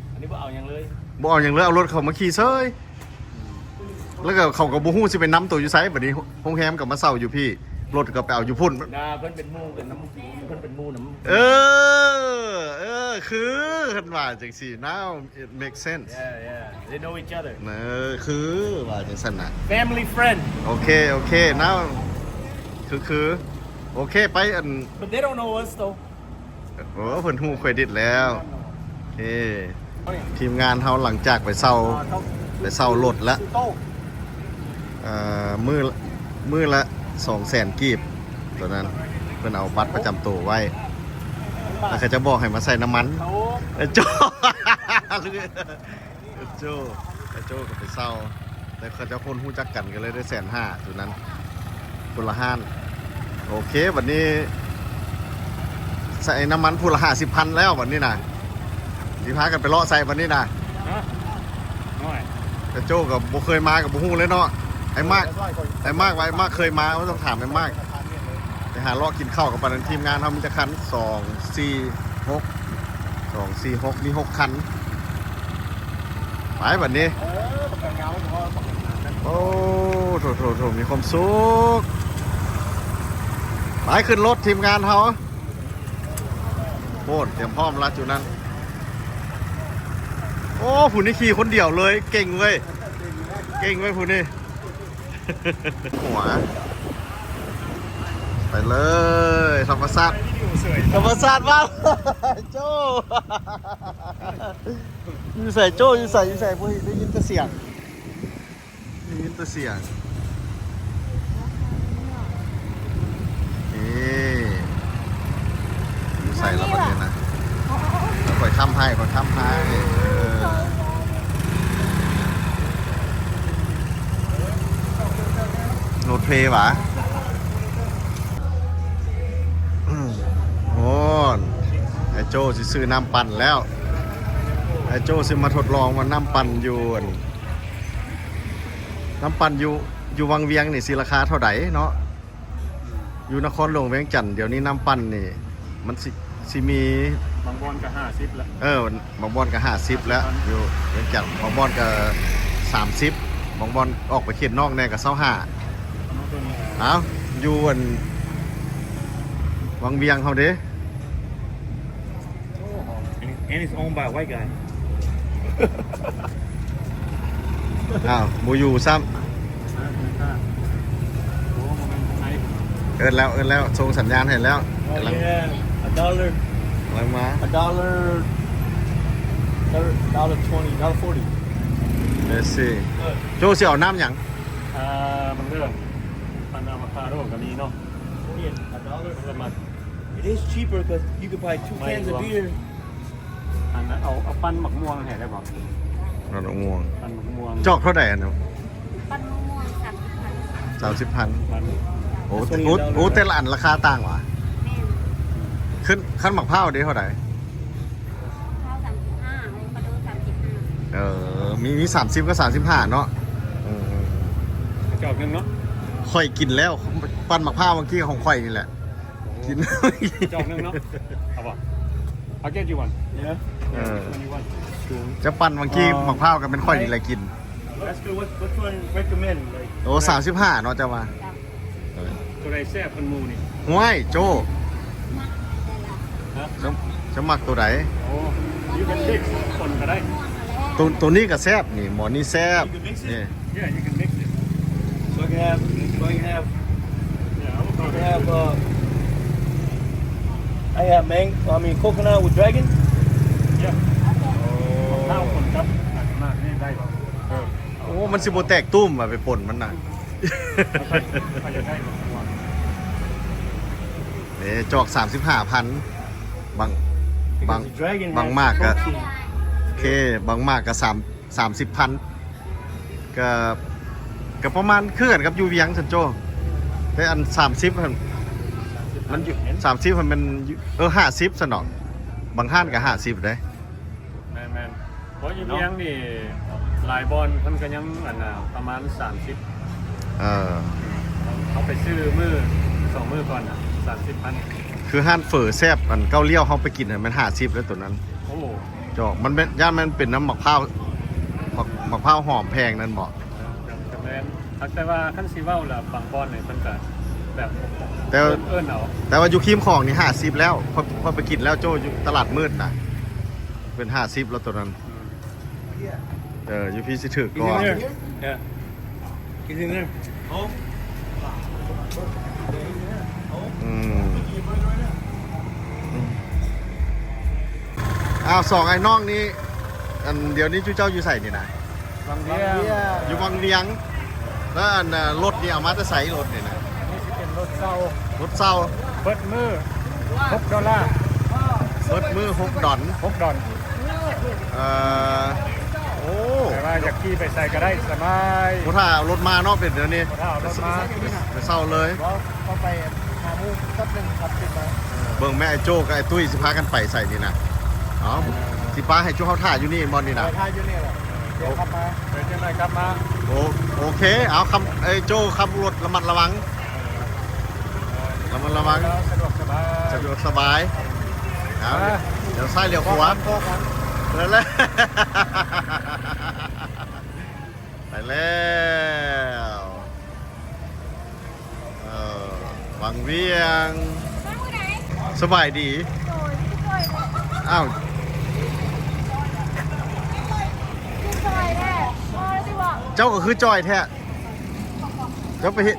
ໆ ອັນນີ້ບໍ່ເອົາຫຍັງເລີຍ. ບໍ່ເອົາຫຍັງເລີຍ ເອົາລົດເຂົາມາຂີ່ເຊີຍ. ແລ້ວກໍເຂົາກໍບໍ່ຮູ້ຊິໄປນຳໂຕຢູ່ໃສ. ບັດນີ້ໂຮງແຮມກໍມາເຊົ່າຢູ່ພີ້ ລົດກໍໄປເອົາຢູ່ພຸ້ນ. ນາ ເພິ່ນເປັນໝູ່ກັນນຳ ເພິ່ນເປັນໝູ່ນຳ. ເອີ ເອີ ຄືເພິ່ນວ່າຈັ່ງຊີ້. Now it makes sense. Yeah, yeah. They know each other. ເອີ ຄືວ່າຈັ່ງຊັ້ນນະ. Family friend. ໂອເຄ ໂອເຄ now ຄື ຄື ໂອເຄ ໄປ ອັນ But they don't know us though. ໂອ້ ເພິ່ນຮູ້ເຄຣດິດແລ້ວ. ເອີ ທີມງານເຮົາຫຼັງຈາກໄປເຊົ່າ ໄປເຊົ່າລົດແລ້ວ ເອີ ມື້ ມື້ລະສອງແສນກີບ ຕອນນັ້ນເພິ່ນເອົາບັດປະຈຳໂຕໄວ້ ແລ້ວເຂົາຈະບອກໃຫ້ມາໃສ່ນ້ຳມັນ. ໂອ້ ເອີ ໂຈ້ ເອີ ໂຈ້ ເອີ ໂຈ້ກໍໄປເຊົ່າ ແຕ່ເຂົາເຈົ້າຄົນຮູ້ຈັກກັນ ກໍເລີຍໄດ້ແສນຫ້າ ຈຸດນັ້ນ ຄົນລະຮ້ານ. ໂອເຄ ບັດນີ້ໃສ່ນ້ຳມັນຜູ້ລະຫ້າສິບພັນແລ້ວ ບັດນີ້ນະ ຊິພາກັນໄປເລາະໃສບັດນີ້ນະ? ຮະ? ໂອ້ຍ ແຕ່ໂຈ້ກໍບໍ່ເຄີຍມາກໍບໍ່ຮູ້ເລີຍເນາະ. ໄອ້ມາກ ໄອ້ມາກວ່າ ໄອ້ມາກເຄີຍມາ ຕ້ອງຖາມໄອ້ມາກ. ໄປຫາເລາະກິນເຂົ້າກັນ. ປານນັ້ນທີມງານເຮົາມີຈັກຄັນ? ສອງ ສີ່ ຫົກ ສອງ ສີ່ ຫົກ ມີຫົກຄັນ. ໄປບັດນີ້. ໂອ້ ໂຖໆໆ ມີຄວາມສຸກ. ໄປຂຶ້ນລົດທີມງານເຮົາ. ໂອ້ ຕຽມພ້ອມລະຈຸນັ້ນ. ໂອ້ ຜູ້ນີ້ຂີ່ຄົນດຽວເລີຍ ເກັ່ງເວີຍ ເກັ່ງເວີຍຜູ້ນີ້. ຫົວ ໄປເລີຍ ທຳມະຊາດ ທຳມະຊາດມາ. ໂຈ້ ຢູ່ໃສ? ໂຈ້ ຢູ່ໃສ? ຢູ່ໃສ? ບໍ່ເຫັນ ໄດ້ຍິນແຕ່ສຽງ ໄດ້ຍິນແຕ່ສຽງ. ນີ້ ຢູ່ໃສລະບັດນີ້ນະ? ຂ້ອຍຄ້ຳໃຫ້ ຂ້ອຍຄ້ຳໃຫ້. ເອີ ໂລດເພລຫວາ? ໂອ້ ໄອ້ໂຈ້ຊິຊື້ນ້ຳປັ່ນແລ້ວ. ໄອ້ໂຈ້ຊິມາທົດລອງວ່ານ້ຳປັ່ນຢູ່ ອັນ ນ້ຳປັ່ນຢູ່ ຢູ່ວັງວຽງນີ້ຊິລາຄາເທົ່າໃດເນາະ? ຢູ່ນະຄອນຫຼວງວຽງຈັນ ດຽວນີ້ນ້ຳປັ່ນນີ້ ມັນຊິ ຊິມີ ບາງບ່ອນກໍຫ້າສິບລະ. ເອີ ບາງບ່ອນກໍຫ້າສິບແລ້ວ ຫ້າສິບພັນ ຢູ່ວຽງຈັນ. ບາງບ່ອນກໍສາມສິບ ບາງບ່ອນອອກໄປເຂດນອກແດ່ກໍຊາວຫ້າ. ເອົາ ຢູ່ອັນ ວັງວຽງເຮົາເດ້. And it's owned by a white guy. ອ້າວ ບໍ່ຢູ່ຊ້ຳ. ເອີ້ນແລ້ວ ເອີ້ນແລ້ວ ສົ່ງສັນຍານໃຫ້ແລ້ວ. Oh, yeah. A dollar. ກຳລັງມາ. A dollar, dollar twenty, dollar forty. Let's see. ໂຈ້ຊິເອົານ້ຳຫຍັງ? ເອີ ມັນເລື່ອງ ປັ້ນອາໂວຄາໂດກໍມີເນາະ. Twenty, a dollar. ມັນລະມັນ. It is cheaper 'cause you can buy two cans of beer. ອັນນັ້ນເອົາ ເອົາປັ່ນໝາກມ່ວງໃຫ້ໄດ້ບໍ່? ປັ່ນໝາກມ່ວງ ປັ່ນໝາກມ່ວງ. ຈອກເທົ່າໃດອັນນັ້ນ? ປັ່ນໝາກມ່ວງສາມສິບພັນ. ສາມສິບພັນ. ໂອ້ ໂອ້ ໂອ້ ແຕ່ລະອັນລາຄາຕ່າງຫວາ? ແມ່ນ. ຂຶ້ນ ຄັນໝາກພ້າວເດ້ເທົ່າໃດ? ໝາກພ້າວສາມສິບຫ້າ ອາໂວຄາໂດສາມສິບຫ້າ. ເອີ ມີ ມີສາມສິບກັບສາມສິບຫ້າເນາະ. ອືມ ຈອກໜຶ່ງເນາະ. ຂ້ອຍກິນແລ້ວ ປັ່ນໝາກພ້າວເມື່ອກີ້ຂອງຂ້ອຍນີ້ແຫຼະ. ກິນ ຈອກໜຶ່ງເນາະ. ເອົາບໍ່? I'll get you one. Yeah. ເອີ ຈະປັ່ນເມື່ອກີ້ ເອີ ໝາກພ້າວກໍແມ່ນຂ້ອຍນີ້ແຫຼະກິນ. That's good. What, what you recommend? Like, ໂອ້ ສາມສິບຫ້າເນາະ ເຈົ້າວ່າ. ໂຕໃດແຊບກວ່າໝູ່ນີ້? ຫ້ວຍ ໂຈ້ ຮະ? ເຈົ້າ ເຈົ້າມັກໂຕໃດ? ໂອ້ you can mix ຄົນກໍໄດ້. ໂຕ ໂຕນີ້ກໍແຊບນີ້ ໝໍນີ້ແຊບ. You can mix it. ນີ້. Yeah, you can mix it. So I can have, so I can have, yeah, I can have, uh, I have mang-, I mean, coconut with dragon. Yeah. ໂອ້ ມັນຊິບໍ່ແຕກຕຸ້ມວ່າໄປປົນມັນນະ. ເດ້ ຈອກສາມສິບຫ້າພັນ ບາງ ບາງ ບາງໝາກກະ ໂອເຄ ບາງໝາກກະສາມ ສາມສິບພັນ ກະ ກະປະມານຄືກັນກັບຢູ່ວຽງຊັ້ນໂຈ້ ແຕ່ອັນສາມສິບຫັ້ນ ມັນຢູ່ ສາມສິບຫັ້ນມັນຢູ່ ເອີ ຫ້າສິບຊັ້ນດອກ ບາງຮ້ານກະຫ້າສິບເດ້. ແມ່ນໆ ເພາະຢູ່ວຽງນີ້ຫຼາຍບ່ອນເພິ່ນກະຍັງອັນນະປະມານສາມສິບ ເອີ ເຮົາໄປຊື້ມື້ສອງມື້ກ່ອນນະ ສາມສິບພັນ ຄືຮ້ານເຝີແຊບອັນເກົ້າລ້ຽວເຮົາໄປກິນຫັ້ນແມ່ນຫ້າສິບແລ້ວໂຕນັ້ນ. ໂອ້ ຈອກ ມັນແມ່ນ ຢ້ານມັນເປັນນຳໝາກພ້າວ ໝາກ ໝາກພ້າວຫອມແພງນັ້ນບໍ? ເອີ ກະແມ່ນ ແຕ່ວ່າຄັນຊິເວົ້າລະບາງບ່ອນນີ້ເພິ່ນກະແບບ ແຕ່ ເອີ້ນເອົາ ແຕ່ວ່າຢູ່ຄີມຂອງນີ້ຫ້າສິບແລ້ວ ຂ້ອຍ ຂ້ອຍໄປກິນແລ້ວໂຈ້ ຢູ່ຕະຫຼາດມືດນະ ເປັນຫ້າສິບແລ້ວໂຕນັ້ນ. ເອີ ຢູ່ພີ້ຊິຖືກກວ່າ. ອືມ ອ້າວ ສອງອ້າຍນ້ອງນີ້ ອັນດຽວນີ້ຈຸເຈົ້າຢູ່ໃສນີ້ນະ? ວັງວຽງ ຢູ່ວັງວຽງ. ແລ້ວອັນ ລົດນີ້ເອົາມາແຕ່ໃສ ລົດນີ້ນະ? ນີ້ຊິເປັນລົດເຊົ່າ ລົດເຊົ່າ ເບິດມື້ຫົກດອນລາ ເບິດມື້ຫົກດອນ ຫົກດອນ. ເອີ ໂອ້ ແຕ່ວ່າຢາກຂີ່ໄປໃສກະໄດ້ສະບາຍ ບໍ່ຖ້າເອົາລົດມາເນາະ ເປັນແນວນີ້ ບໍ່ຖ້າເອົາລົດມາ ໄປເຊົ່າເລີຍ. ເອົາໄປຫາໝູ່ກັບໜຶ່ງຄັບ ຂຶ້ນມາ. ເບິ່ງແມ່ ອ້າຍໂຈ້ກັບອ້າຍຕຸ້ຍຊິພາກັນໄປໃສນີ້ນະ? ເອົາ ຊິປະໃຫ້ຈຸເຮົາຖ້າຢູ່ນີ້ແມ່ນບໍ່ນີ້ນະ? ເອີ ຖ້າຢູ່ນີ້ແຫຼະ ດຽວກັບມາ ເດີ ຈັກໜ້ອຍກັບມາ. ໂອ ໂອເຄ ເອົາ ຄຳ ອ້າຍໂຈ້ຂັບລົດລະມັດລະວັງ ລະມັດລະວັງ ສະດວກສະບາຍ ສະດວກສະບາຍ. ເອົາ ດຽວຊ້າຍລ້ຽວຂວາ ພໍກັນ ນັ້ນແຫຼະ ໄປແລ້ວ. ເອີ ວັງວຽງ ສະບາຍດີ. ອ້າວ ເຈົ້າກະຄືຈ່ອຍແທ້ ເຈົ້າໄປເຮັດ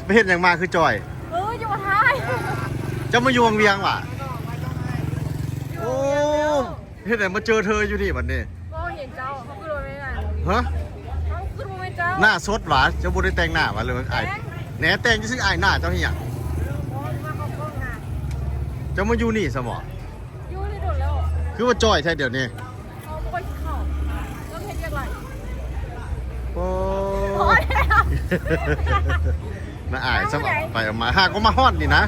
ໄປເຮັດຫຍັງມາຄືຈ່ອຍ? ເອີ ຢູ່ມາຖ່າຍ ເຈົ້າມາຢູ່ວັງວຽງຫວາ? ໂອ້ ເຮັດຫຍັງມາເຈີເທີຢູ່ນີ້ບັດນີ້? ບໍ່ເຫັນເຈົ້າ ເຂົາຂຶ້ນລົດໄປນັ້ນ. ຮະ? ເຂົາຂຶ້ນບໍ່ແມ່ນເຈົ້າ. ໜ້າສົດຫວາ? ເຈົ້າບໍ່ໄດ້ແຕ່ງໜ້າຫວາ ຫຼືວ່າອາຍ? ແຕ່ງ ແໜແຕ່ງຈັ່ງຊີ້ ອາຍໜ້າເຈົ້າເຮັດຫຍັງ? ເຈົ້າມາຢູ່ນີ້ຊະບໍ? ຢູ່ນີ້ດົນແລ້ວ. ຄືວ່າຈ່ອຍແທ້ດຽວນີ້? ເຂົາບໍ່ຄ່ອຍຊິເຂົ້າ ເຈົ້າເຮັດວຽກຫຼາຍ. ໂອ້ ໜ້າອາຍຊະ ໄປເອົາມາ ຫາກວ່າມາຮອດນີ້ນະ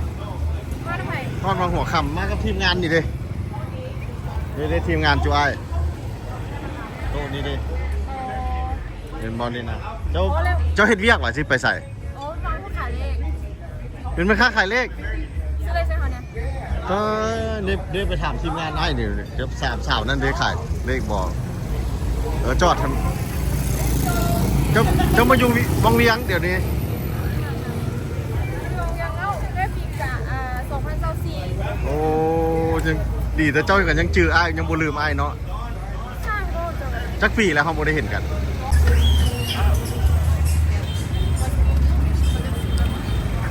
ມານຳໃຜ? ຮອດມາຫົວຄ່ຳ ມາກັບທີມງານນີ້ເດ້ ນີ້ເດ້ ທີມງານຈຸອ້າຍ ໂຕນີ້ເດ້. ເຫັນບໍ່ນີ້ນະ ເຈົ້າ ເຈົ້າເຮັດວຽກຫວາ ຊິໄປໃສ? ໂອ້ ນ້ອງຂາຍເລກ ເປັນແມ່ຄ້າຂາຍເລກ ຊື້ເລກໃສ່ເຮົາແດ່. ເອີ ເດ້ ເດ້ໄປຖາມທີມງານອ້າຍນີ້ ເຈົ້າສາວ ສາວນັ້ນເດ້ຂາຍເລກບໍ່? ເອີ ຈອດຫັ້ນ ເຈົ້າ ເຈົ້າມາຢູ່ວັງວຽງດຽວນີ້? ຢູ່ວັງວຽງແລ້ວ ໄດ້ປີກະ ອ່າ ສອງພັນຊາວສີ່. ໂອ້ ຍັງດີແຕ່ເຈົ້າກະຍັງຈື່ອ້າຍ ຍັງບໍ່ລືມອ້າຍເນາະ. ຊ່າງໂລດ ຈັກປີແລ້ວເຮົາບໍ່ໄດ້ເຫັນກັນ?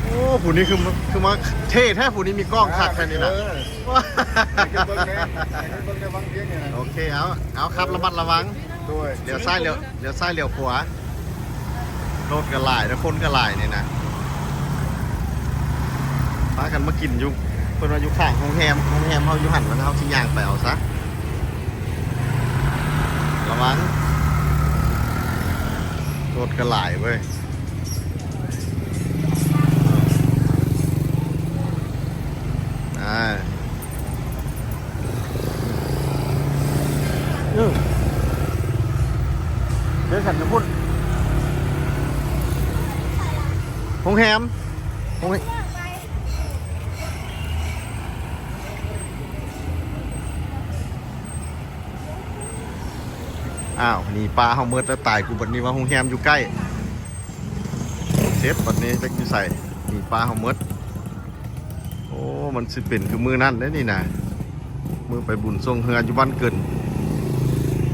ໂອ້ ຜູ້ນີ້ຄື ຄືມາເທ່ແທ້ ຜູ້ນີ້ມີກ້ອງຄັກແທ້ນີ້ນະ. ເອີ ໄປເບິ່ງແດ່ ໄປເບິ່ງແດ່ວັງວຽງນີ້ນະ. ໂອເຄ ເອົາ ເອົາ ຂັບລະມັດລະວັງ ໂດຍ ລ້ຽວຊ້າຍ ລ້ຽວ ລ້ຽວຊ້າຍ ລ້ຽວຂວາ. ລົດກະຫຼາຍ ແຕ່ຄົນກະຫຼາຍນີ້ນະ. ພາກັນມາກິນຢູ່ ເພິ່ນວ່າຢູ່ຂ້າງໂຮງແຮມ ໂຮງແຮມເຮົາຢູ່ຫັ້ນ ແລ້ວເຮົາຊິຍ່າງໄປເອົາຊະ. ລະວັງ ລົດກະຫຼາຍເວີຍ ອ່າ. ເອີ ເດີນສັນນະພຸ້ນ ໂຮງແຮມ ໂຮງແຮມ. ອ້າວ ໜີປ້າເຮົາໝົດແລ້ວ ຕາຍກູບັດນີ້ ວ່າໂຮງແຮມຢູ່ໃກ້ ເຊັດບັດນີ້ ຈັກຢູ່ໃສ ໜີປ້າເຮົາໝົດ. ໂອ້ ມັນຊິເປັນຄືມື້ນັ້ນເດ້ນີ້ນະ ມື້ໄປບຸນຊ່ວງເຮືອຢູ່ບ້ານເກີນ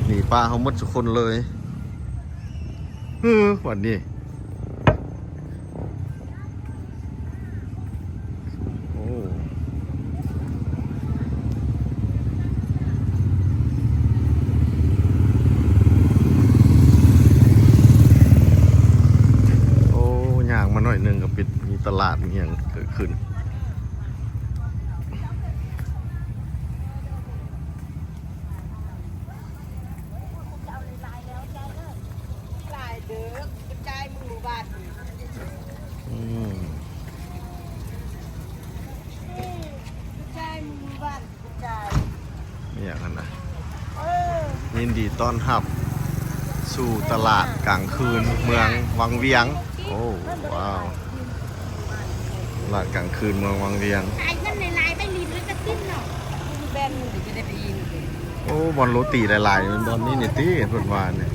ໜີປ້າເຮົາໝົດສູ່ຄົນເລີຍ. ຮື ບັດນີ້ ໂອ້. ລາດມີຫຍັງເກີດຂຶ້ນ. ອືມ ອີ່ຫຍັງຫັ້ນນະ? ຍິນດີຕ້ອນຮັບສູ່ຕະຫຼາດກາງຄືນເມືອງວັງວຽງ. ໂອ້ ວ້າວ ຕະຫຼາດກາງຄືນເມືອງວັງວຽງ. ຂາຍເງິນຫຼາຍໆ ໄປຫຼິ້ນແລ້ວກະຕິດເນາະ. ໂອ້ ບ່ອນໂລຕີຫຼາຍໆ ແມ່ນບ່ອນນີ້ນີ້ຕິ ເພິ່ນວ່ານີ້.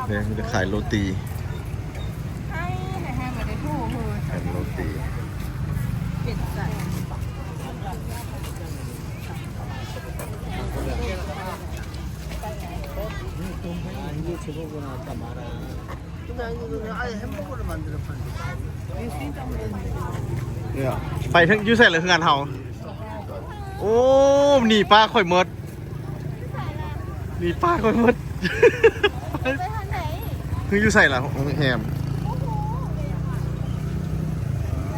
ເດ້ ມີແຕ່ຂາຍໂລຕີ. ຂາຍໂລຕີ. ໄປເຖິງຢູ່ໃສລະເຮືອນເຮົາ? ໂອ້ ໜີປ້າຂ້ອຍໝົດ. ໜີປ້າຂ້ອຍໝົດ. ໄປທາງໃດ? ຄືຢູ່ໃສລະໂຮງແຮມ?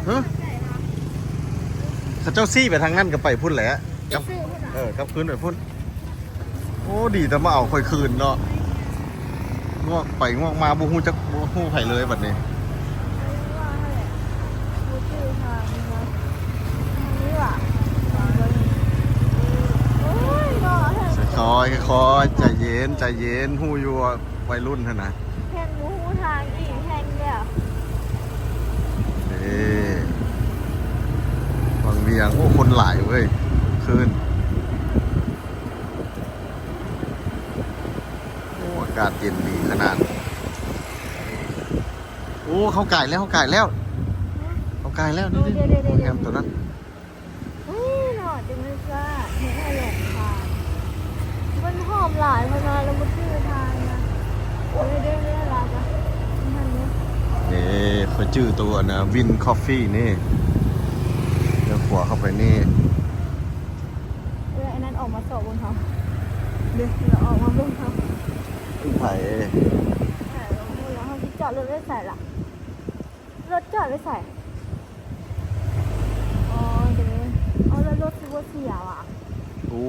ຮະ? ເຂົາເຈົ້າຊີ້ໄປທາງນັ້ນກະໄປພຸ້ນແຫຼະ. ກັບ ເອີ ກັບຄືນໄປພຸ້ນ. ໂອ້ ດີແຕ່ມາເອົາຂ້ອຍຄືນເນາະ. ງວກໄປງວກມາບໍ່ຮູ້ຈັກ ບໍ່ຮູ້ໃຜເລີຍບັດນີ້. ຄ່ອຍໆ ຄ່ອຍໆ ໃຈເຢັນ ໃຈເຢັນ. ຮູ້ຢູ່ວ່າໄວລຸ້ນຫັ້ນນະ. ແຮງບໍ່ຮູ້ທາງອີກ ແຮງແບບ ເດ້ ວັງວຽງ. ໂອ້ ຄົນຫຼາຍເວີຍ ຄືນ. ໂອ້ ອາກາດເຢັນດີຂະໜາດ. ໂອ້ ເຮົາກາຍແລ້ວ ເຮົາກາຍແລ້ວ ເຮົາກາຍແລ້ວ. ນີ້ ໂອ້ ໂຮງແຮມໂຕນັ້ນ. ເຮີ້ຍ ເນາະ ຈັງໄດ້ຊາ ເຮັດໃຫ້ຫຼອງທາງ. ມັນຫອມຫຼາຍ ເພິ່ນວ່າລະບໍ່ຖືກທາງນະ. ເດີໆ ລາວກະ ເດ້ ຂ້ອຍຈື່ໂຕອັນນະ ວິນຄອບຟີນີ້. ລ້ຽວຂວາເຂົ້າໄປນີ້. ເອີ ອັນນັ້ນອອກມາເສາະເບິ່ງເຮົາ. ເດ້ ລາວອອກມາເບິ່ງເຮົາ. ໃຜ? ເຮົາຊິຈອດລົດໄວ້ໃສລະ? ລົດຈອດໄວ້ໃສ? ອໍ ເດ້. ເອົາ ແລ້ວລົດຄືບໍ່ເສຍຫວາ? ໂອ້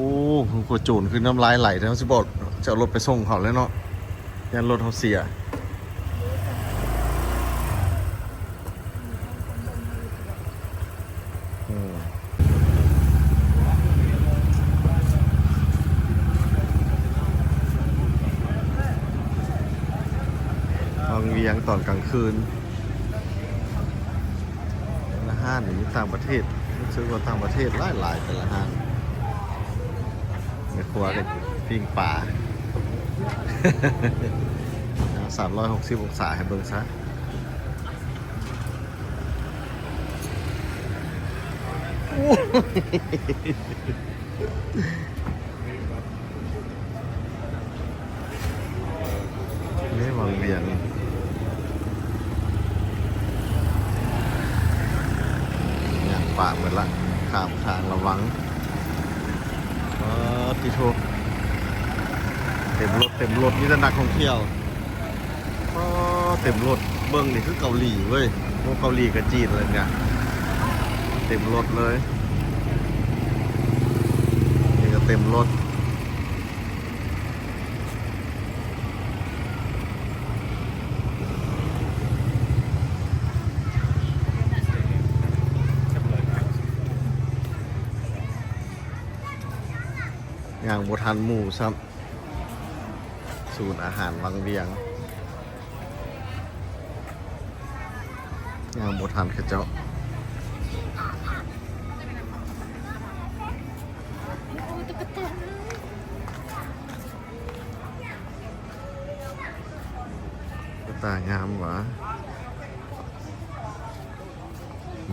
ໂຄດໂຈນຄືນ້ຳລາຍໄຫຼແທ້. ເຮົາຊິບອກ ຈະເອົາລົດໄປສົ່ງເຂົາແລ້ວເນາະ. ຢ້ານລົດເຮົາເສຍ. ອືມ ວັງວຽງຕອນກາງຄືນ. ແຕ່ລະຮ້ານນີ້ມີຕ່າງປະເທດ, ຮູ້ສຶກວ່າຕ່າງປະເທດຫຼາຍໆ ແຕ່ລະຮ້ານ. ແມ່ຄົວກໍປີ້ງປາ ສາມຮ້ອຍຫົກສິບອົງສາໃຫ້ເບິ່ງຊະ. ໂອ້ ນີ້ວັງວຽງ ຍ່າງປາເບິດລະ ຂ້າມທາງລະວັງ. ປາດຕິໂທ ເຕັມລົດ ເຕັມລົດ ມີແຕ່ນັກທ່ອງທ່ຽວ. ອໍ ເຕັມລົດ. ເບິ່ງນີ້ຄືເກົາຫຼີເວີຍ. ໂອ້ ເກົາຫຼີກັບຈີນເລີຍນີ້ ເຕັມລົດເລີຍ. ນີ້ກໍເຕັມລົດ. ຍ່າງບໍ່ທັນໝູ່ຊ້ຳ. ສູນອາຫານວັງວຽງ ຍ່າງບໍ່ທັນເຂົາເຈົ້າ. ຕາງາມຫວາ.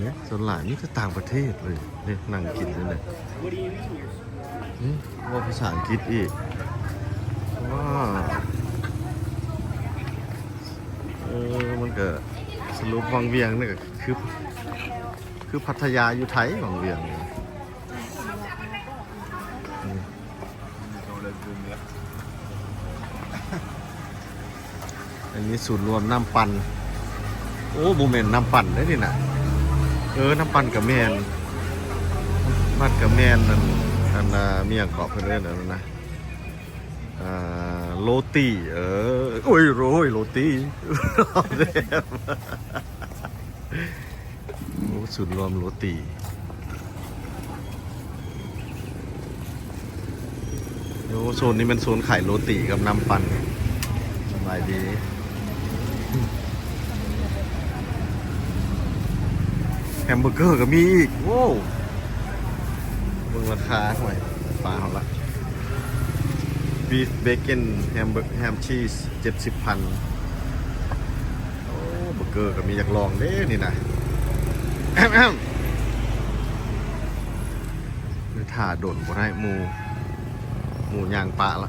ນີ້ສ່ວນຫຼາຍມີແຕ່ຕ່າງປະເທດເລີຍເດ້ ນັ່ງກິນຢູ່ນີ້. ນີ້ເວົ້າພາສາອັງກິດອີກ. ວ້າວ ເອີ ມັນກະ ສະຫຼຸບວັງວຽງນີ້ກະຄື ຄືພັດທະຍາຢູ່ໄທ ວັງວຽງນີ້. ອັນນີ້ສູນລວມນ້ຳປັ່ນ. ໂອ້ ບໍ່ແມ່ນນ້ຳປັ່ນເດ້ນີ້ນະ. ເອີ ນ້ຳປັ່ນກະແມ່ນ ນ້ຳປັ່ນກະແມ່ນ ອັນ ອັນ ອ່າ ມີຫຍັງເກາະ ເພິ່ນເອີ້ນອັນນັ້ນນະ ອ່າ ໂຣຕີ ເອີ ໂອ້ຍ ໂຣຍ ໂຣຕີ ໂອ້ ສູນລວມໂຣຕີ. ໂອ້ ໂຊນນີ້ແມ່ນໂຊນຂາຍໂຣຕີກັບນ້ຳປັ່ນ. ສະບາຍດີ. ແຮມເບີເກີກໍມີອີກ. ໂອ້ ເບິ່ງລາຄາ ຫ້ວຍ ປາເຮົາລະ Beef Bacon Hamburger Ham Cheese ເຈັດສິບພັນ. ໂອ້ ເບີເກີກໍມີ ຢາກລອງເດ້ນີ້ນະ. ແອມ ແອມ ຖ້າດົນບໍ່ໄດ້ ໝູ່ ໝູ່ຍ່າງປະລະ.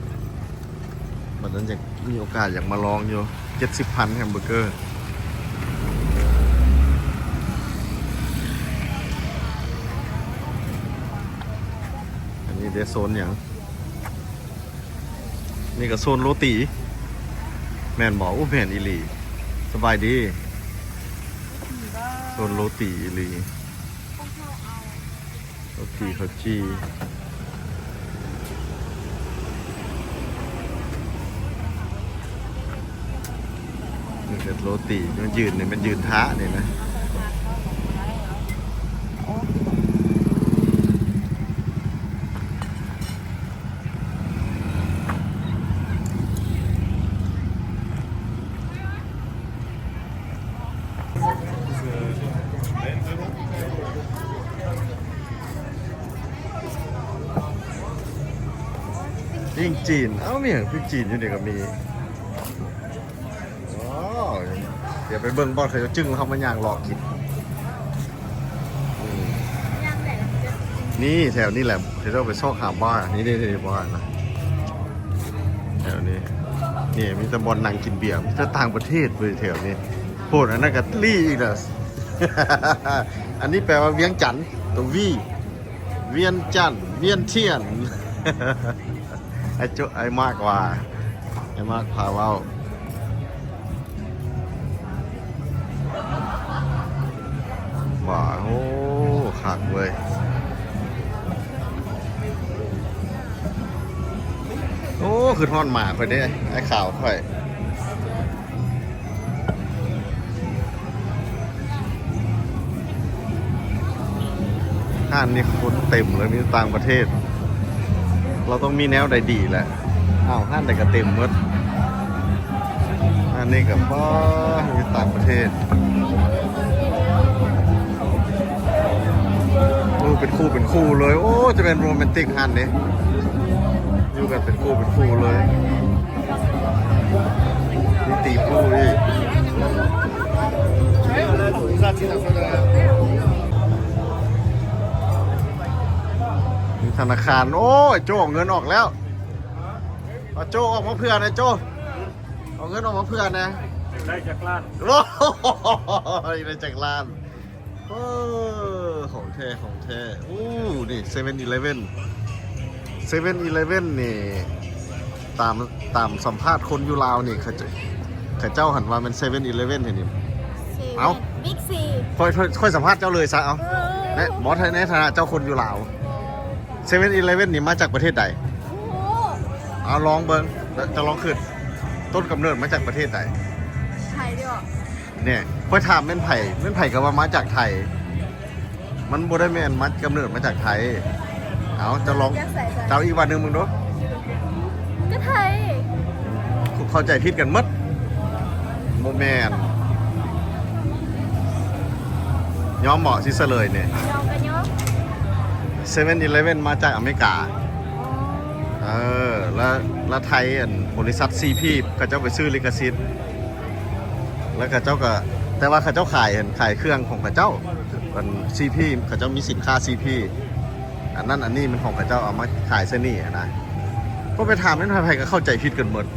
ບັດນັ້ນຢາກ ມີໂອກາດຢາກມາລອງຢູ່. ເຈັດສິບພັນ ແຮມເບີເກີ. ອັນນີ້ເດ້ ໂຊນຫຍັງ? ນີ້ກໍໂຊນໂຣຕີແມ່ນບໍ່? ໂອ້ ແມ່ນອີ່ຫຼີ. ສະບາຍດີ. ໂຊນໂຣຕີອີ່ຫຼີ. ໂຣຕີເຂົ້າຈີ່. ນີ້ກໍໂຣຕີ ມັນຢືນ ນີ້ມັນຢືນຖ້ານີ້ນະ. ປີ້ງຈີນ ເອົ້າ ມີຫຍັງປີ້ງຈີນຢູ່ນີ້ກໍມີ. ວ້າວ ດຽວໄປເບິ່ງບ່ອນເຂົາເຈົ້າຈຶ່ງ ແລ້ວເຮົາມາຍ່າງເລາະກິນ. ນີ້ແຖວນີ້ແຫຼະ ເຂົາເຈົ້າໄປຊອກຫາບາ ນີ້ໆໆ ບານະ ແຖວນີ້. ນີ້ມີແຕ່ບ່ອນນັ່ງກິນເບຍ ມີແຕ່ຕ່າງປະເທດເວີຍແຖວນີ້. ໂພດ ອັນນັ້ນກໍລີອີກລະ. ອັນນີ້ແປວ່າວຽງຈັນ ຕົວ V ວຽງຈັນ ວຽງທຽນ. ໄອ້ໂຈ ໄອ້ມາກວ່າ ໄອ້ມາກພາເວົ້າວ່າ ໂອ້ ຄັກເວີຍ. ໂອ້ ຄຶດຮອດໝາຂ້ອຍເດ້ ໄອ້ຂາວຂ້ອຍ. ຮ້ານນີ້ຄົນເຕັມເລີຍ ມີຕ່າງປະເທດ. ເຮົາຕ້ອງມີແນວໃດດີແຫຼະ. ອ້າວ ຮ້ານໃດກໍເຕັມໝົດ. ຮ້ານນີ້ກໍ ປ້າ ມີຕ່າງປະເທດ. ໂອ້ ເປັນຄູ່ເປັນຄູ່ເລີຍ. ໂອ້ ຈະແມ່ນໂຣແມນຕິກຮ້ານນີ້ ຢູ່ກັນເປັນຄູ່ເປັນຄູ່ເລີຍ. ມີຕີຄູ່ອີກ ມີທະນາຄານ. ໂອ້ຍ ໂຈ້ ເງິນອອກແລ້ວ. ເອົາໂຈ້ອອກມາເຜື່ອແດ່ ໂຈ້ ເອົາເງິນອອກມາເຜື່ອແດ່. ໄດ້ຈັກລ້ານ? ໂອ້ຍ ໄດ້ຈັກລ້ານ? ເອີ ຂອງແທ້ ຂອງແທ້. ໂອ້ ນີ້ ເຊເວັນອີເລເວັນ ເຊເວັນອີເລເວັນນີ້ ຕາມ ຕາມສຳພາດຄົນຢູ່ລາວນີ້ ເຂົາເຈົ້າ ເຂົາເຈົ້າຫັ້ນວ່າແມ່ນເຊເວັນອີເລເວັນຫັ້ນນີ້. ເຊເວັນ ເອົ້າ ບິກຊີ ຂ້ອຍ ຂ້ອຍ ຂ້ອຍສຳພາດເຈົ້າເລີຍຊະ. ເອົາ ເອີ ແນະ ບໍ່ ໃນ ໃນຖານະເຈົ້າຄົນຢູ່ລາວ ເຊເວັນອີເລເວັນນີ້ມາຈາກປະເທດໃດ? ບໍ່ຮູ້. ເອົາ ລອງເບິ່ງ ເຈົ້າລອງຄິດ ຕົ້ນກຳເນີດມາຈາກປະເທດໃດ? ໄທເດ. ແນ່ ຂ້ອຍຖາມແມ່ນໃຜ ແມ່ນໃຜກໍວ່າມາຈາກໄທ. ມັນບໍ່ໄດ້ແມ່ນມາ ກຳເນີດມາຈາກໄທ. ເອົາ ເຈົ້າລອງ ຈາກໃສ? ເຈົ້າອີກວັດໜຶ່ງເບິ່ງດູ. ກໍໄທ. ເຂົ້າໃຈຜິດກັນໝົດ. ບໍ່ແມ່ນ. ຍອມບໍ? ຊິສະເຫຼີຍນີ້. ຍອມກໍຍອມ. ເຊເວັນອີເລເວັນມາຈາກອາເມລິກາ. ອໍ ເອີ ລະ ລະໄທ ອັນ ບໍລິສັດຊີພີ ເຂົາເຈົ້າໄປຊື້ລິຂະສິດ ລະເຂົາເຈົ້າກໍ ແຕ່ວ່າເຂົາເຈົ້າຂາຍ ອັນ ຂາຍເຄື່ອງຂອງເຂົາເຈົ້າ ອັນ ຊີພີ ເຂົາເຈົ້າມີສິນຄ້າ ຊີພີ ອັນນັ້ນອັນນີ້ມັນຂອງເຂົາເຈົ້າ ເອົາມາຂາຍໃສ່ນີ້ຫັ້ນນະ. ກໍໄປຖາມແມ່ນໃຜໆ ກໍເຂົ້າໃຈຜິດກັນໝົດ. ເ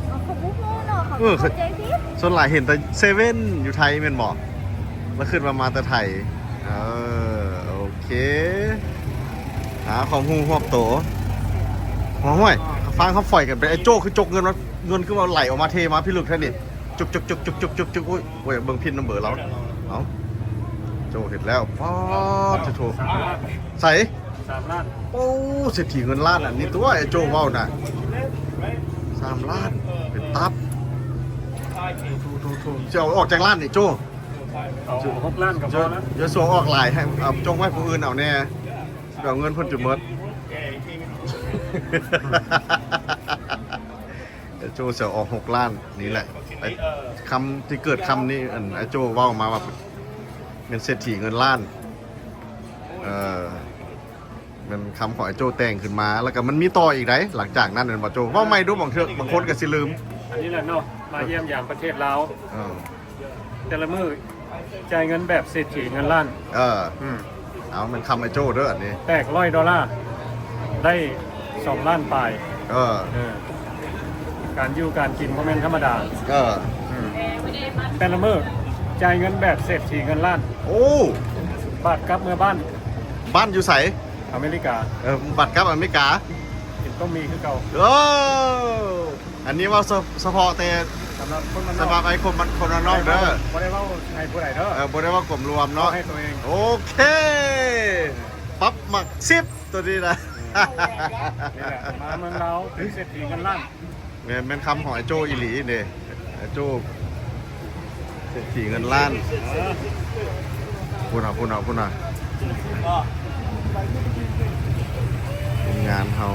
ຂົາບໍ່ຮູ້ເນາະ ເຂົາ ເອີ ເຂົາເຂົ້າໃຈຜິດ. ສ່ວນຫຼາຍເຫັນແຕ່ເຊເວັນຢູ່ໄທແມ່ນບໍ່? ລະຄິດວ່າມາແຕ່ໄທ. ເອີ ໂອເຄ ຫາຄວາມຮູ້ຮອບໂຕ. ໂອ້ຍ ຟັງເຂົາຝອຍກັນໄປ ໄອ້ໂຈ້ຄືຈົກເງິນມາ ເງິນຄືວ່າໄຫຼອອກມາເທມາພິລຶກແທ້ນີ້. ຈຸກໆໆໆໆ ໂອ້ຍ ໂອ້ຍ ເບິ່ງພິນນຳເບີລາວ. ເອົ້າ ໂອ້ ເຮັດແລ້ວ ປາດໂທ້ ສາມລ້ານ ໃສ ສາມລ້ານ ໂອ້ ເສດຖີເງິນລ້ານ ອັນນີ້ຕົວະ ໄອ້ໂຈ້ເວົ້ານະ ສາມລ້ານ ເປັນຕັບ ໂທ້ໆໆ ຊິເອົາອອກຈັກລ້ານນີ້ໂຈ້? ເອົາຫົກລ້ານກໍພໍລະ ຢ່າ ຢ່າຊົວອອກຫຼາຍ ໃຫ້ ເອົາ ຈົ່ງໄວ້ຜູ້ອື່ນເອົາແດ່ ຊິໄປເອົາເງິນເພິ່ນຈົນໝົດ ໂຈເສຍອອກຫົກລ້ານນີ້ແຫຼະ ໄອ້ຄຳທີ່ເກີດຄຳນີ້ ອັນ ໄອ້ໂຈເວົ້າມາວ່າແມ່ນເສດຖີເງິນລ້ານ ເອີ ແມ່ນຄຳຂອງໄອ້ໂຈແຕ່ງຂຶ້ນມາ ແລ້ວກໍມັນມີຕໍ່ອີກໃດ໋ ຫຼັງຈາກນັ້ນແມ່ນບໍ່ໂຈ? ເວົ້າໃໝ່ດູ ບາງເທື່ອບາງຄົນກໍຊິລືມ. ອັນນີ້ແຫຼະເນາະ ມາຢ້ຽມຢາມປະເທດລາວ ເອີ ແຕ່ລະມື້ຈ່າຍເງິນແບບເສດຖີເງິນລ້ານ. ເອີ ອືມ ເອົາ ແມ່ນຄຳໄອ້ໂຈ້ເດີອັນນີ້ ແຕກຮ້ອຍໂດລາ ໄດ້ສອງລ້ານປາຍ. ເອີ ເອີ ການຢູ່ການກິນບໍ່ແມ່ນທຳມະດາ. ເອີ ອືມ ແຕ່ລະມື້ຈ່າຍເງິນແບບເສດຖີເງິນລ້ານ. ໂອ້ ບາດກັບເມືອບ້ານ. ບ້ານຢູ່ໃສ? ອາເມລິກາ. ເອີ ບາດກັບອາເມລິກາ ກິນຕົ້ມໝີ່ຄືເກົ່າ. ໂອ້ ອັນນີ້ເວົ້າສະ ສະເພາະແຕ່ສຳລັບຄົນບ້ານນອກ ສຳລັບໄອ້ຄົນບ້ານ ຄົນບ້ານນອກເດີ ບໍ່ໄດ້ເວົ້າໃຫ້ຜູ້ໃດເດີ. ເອີ ບໍ່ໄດ້ເວົ້າກວມລວມເນາະ ເວົ້າໃຫ້ຕົວເອງ. ໂອເຄ ປັບໝາກສິບຕົວນີ້ນະ. ນີ້ແຫຼະ ມາເມືອງລາວເປັນເສດຖີເງິນລ້ານ. ແມ່ນ ແມ່ນຄຳຂອງໄອ້ໂຈ້ອີ່ຫຼີເດ້ ໄອ້ໂຈ້ ເສດຖີເງິນລ້ານ. ພຸ້ນນະ ພຸ້ນນະ ພຸ້ນນະ ທີມງານເຮົາ.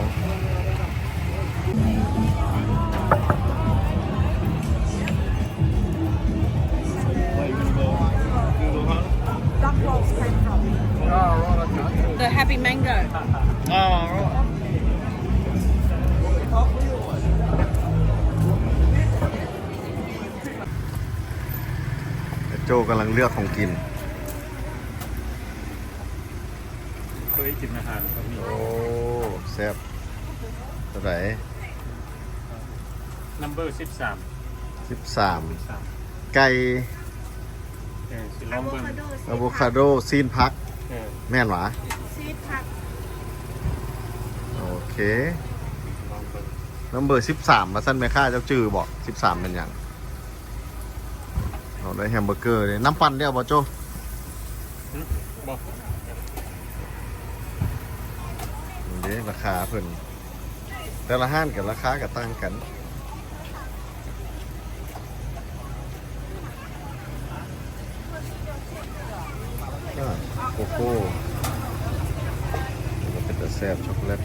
The Happy Mango. ໂຈກຳລັງເລືອກຂອງກິນ. ເຄີຍກິນອາຫານແບບນີ້. ໂອ້ ແຊບ. ເທົ່າໃດ? ນຳເບີສິບສາມ. ສິບສາມ ສິບສາມ ໄກ່. ເອີ ຊິລອງເບິ່ງ ອາໂວຄາໂດ ຊີ້ນຜັກ. ເອີ ແມ່ນຫວາ? ຊີ້ນຜັກ. ໂອເຄ ລອງເບິ່ງ. ນຳເບີສິບສາມ ວ່າຊັ້ນແມ່ຄ້າ ເຈົ້າຈື່ບໍ່? ສິບສາມ ແມ່ນຫຍັງ? ເອົາໄດ້ແຮມເບີເກີເດ້. ນ້ຳປັ່ນໄດ້ເອົາບໍ່ໂຈ້? ຫຶ ບໍ່. ນີ້ເດ້ ລາຄາເພິ່ນ ແຕ່ລະຮ້ານກໍລາຄາກໍຕ່າງກັນ. ອາ ໂກໂກ້ ມັນກໍເປັນຕາແຊບ ຊັອກໂກແລັດ.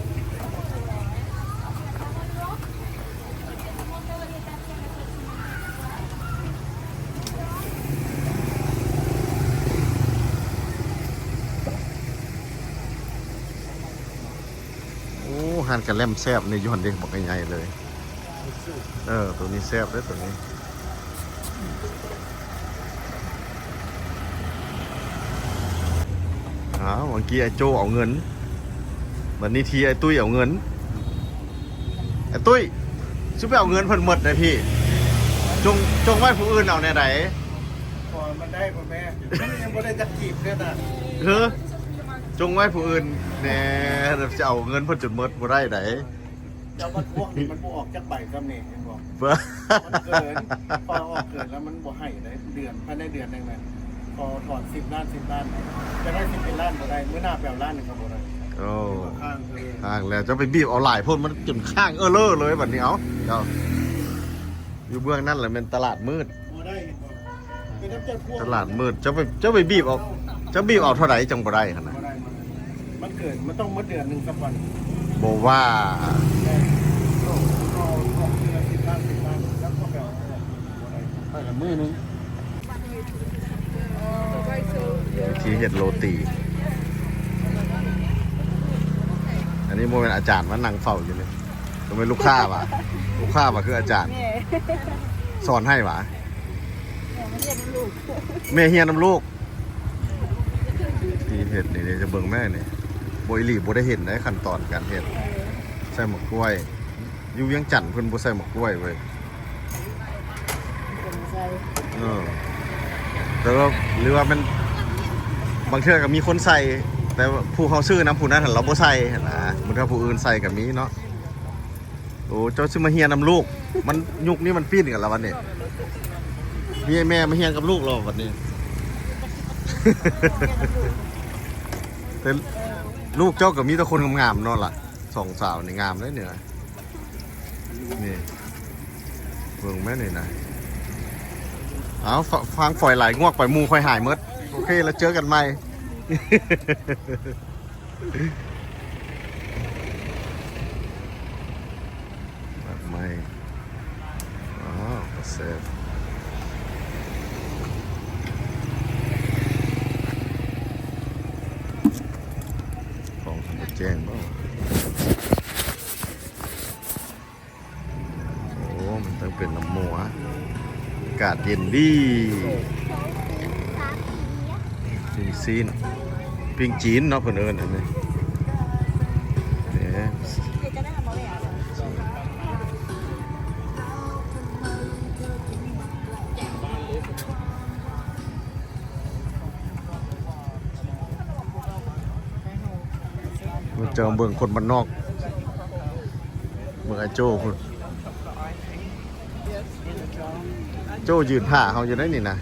ໂອ້ ຮ້ານກະແລັມແຊບນີ້ ຢູ່ຫັ້ນເດ້ ບັກໃຫຍ່ໆເລີຍ. ເອີ ໂຕນີ້ແຊບເດ້ ໂຕນີ້. ອ້າວ ເມື່ອກີ້ອ້າຍໂຈ້ເອົາເງິນ ບັດນີ້ທີອ້າຍຕຸ້ຍເອົາເງິນ. ອ້າຍຕຸ້ຍ ຊິໄປເອົາເງິນເພິ່ນໝົດໃດ໋ພີ່ ຈົ່ງ ຈົ່ງໄວ້ຜູ້ອື່ນເອົາແນວໃດ? ຂໍມັນໄດ້ບໍ່ແມ່? ຍັງບໍ່ໄດ້ຈັກກີບເດ້ນະ. ເຮີ ຈົ່ງໄວ້ຜູ້ອື່ນແດ່ ຊິເອົາເງິນເພິ່ນຈົນໝົດບໍ່ໄດ້ໃດ໋. ເຈົ້າມາທວງນີ້ມັນບໍ່ອອກຈັກໃບຊ້ຳນີ້ ເຫັນບໍ່? ມັນເກີນ ພໍອອກເກີນແລ້ວມັນບໍ່ໃຫ້ໃດ໋. ເດືອນ ພາຍໃນເດືອນໜຶ່ງນະ ຂໍຖອນສິບລ້ານ ສິບລ້ານ ຈະໄດ້ສິບເອັດລ້ານບໍ່ໄດ້ ມື້ໜ້າໄປເອົາລ້ານໜຶ່ງກໍບໍ່ໄດ້. ໂອ້ ຄ້າງເລີຍ ຄ້າງແລ້ວ. ເຈົ້າໄປບີບເອົາຫຼາຍໂພດ ມັນຈົນຄ້າງເອີເລີເລີຍບັດນີ້. ເອົາ ເຈົ້າ ຢູ່ເບື້ອງນັ້ນລະແມ່ນຕະຫຼາດມືດ. ບໍ່ໄດ້ ເຫັນບໍ່? ຕະຫຼາດມືດ ເຈົ້າໄປ ເຈົ້າໄປບີບເອົາ ເຈົ້າບີບເອົາເທົ່າໃດຈັ່ງບໍ່ໄດ້ຫັ້ນນະ? ບໍ່ໄດ້ ບໍ່ໄດ້ ມັນເກີນ ມັນຕ້ອງໝົດເດືອນໜຶ່ງສາກ່ອນ. ບໍ່ວ່າ ແມ່ນ ເອົາ ເອົາ ເອົາເດືອນສິບລ້ານ ສິບລ້ານ ແລ້ວກໍແບບ ບໍ່ໄດ້ ຂ້ອຍລະມື້ໜຶ່ງ. ວິທີເຮັດໂລຕີ. ອັນນີ້ບໍ່ແມ່ນອາຈານມານັ່ງເຝົ້າຢູ່ນີ້ ກໍແມ່ນລູກຄ້າຫວາ? ລູກຄ້າຫວາ ຄືອາຈານ ແມ່ ສອນໃຫ້ຫວາ? ແມ່ມາຮຽນນຳລູກ ແມ່ຮຽນນຳລູກ. ວິທີເຮັດນີ້ເດ້ ຈະເບິ່ງແມ່ນີ້ ບໍ່ ອີ່ຫຼີບໍ່ໄດ້ເຫັນໃດ໋ ຂັ້ນຕອນການເຮັດ. ເອີ ໃສ່ໝາກກ້ວຍ ຢູ່ວຽງຈັນເພິ່ນບໍ່ໃສ່ໝາກກ້ວຍເວີຍ. ເອີ ແຕ່ວ່າ ຫຼືວ່າແມ່ນບາງເທື່ອກໍມີຄົນໃສ່ ແຕ່ວ່າຜູ້ເຮົາຊື້ນຳຜູ້ນັ້ນຫັ້ນລາວບໍ່ໃສ່ຫັ້ນນະ. ບາງເທື່ອຜູ້ອື່ນໃສ່ກໍມີເນາະ. ໂອ້ ເຈົ້າຊິມາຮຽນນຳລູກ ມັນ ຍຸກນີ້ມັນປີ້ນກັນແລ້ວບັດນີ້. ມີແມ່ມາຮຽນກັບລູກແລ້ວບັດນີ້. ແຕ່ລູກເຈົ້າກໍມີແຕ່ຄົນງາມໆເນາະລະ ສອງສາວນີ້ງາມເດ້ນີ້ນະ ນີ້ ເບິ່ງແມ່ນີ້ນະ ເອົາ ຟ- ຟັງຝອຍຫຼາຍງວກໄປ ໝູ່ຂ້ອຍຫາຍໝົດ ໂອເຄ ແລ້ວເຈີກັນໃໝ່. ໝາກໄມ້ ອ້າວ ປາແຊບ ຂອງທຳບໍ່ແຈ້ງບໍ່? ໂອ້ ມັນຕ້ອງເປັນນ້ຳມົວ ອາກາດເຢັນດີ. ປີ້ງຊີ້ນ ປີ້ງຈີນເນາະ ເພິ່ນເອີ້ນອັນນີ້ ເດ້ ເຈົ້າເບິ່ງຄົນບ້ານນອກ ເບິ່ງອ້າຍໂຈ້ພຸ້ນ ໂຈ້ຢືນຖ້າເຮົາຢູ່ໃນນີ້ນະ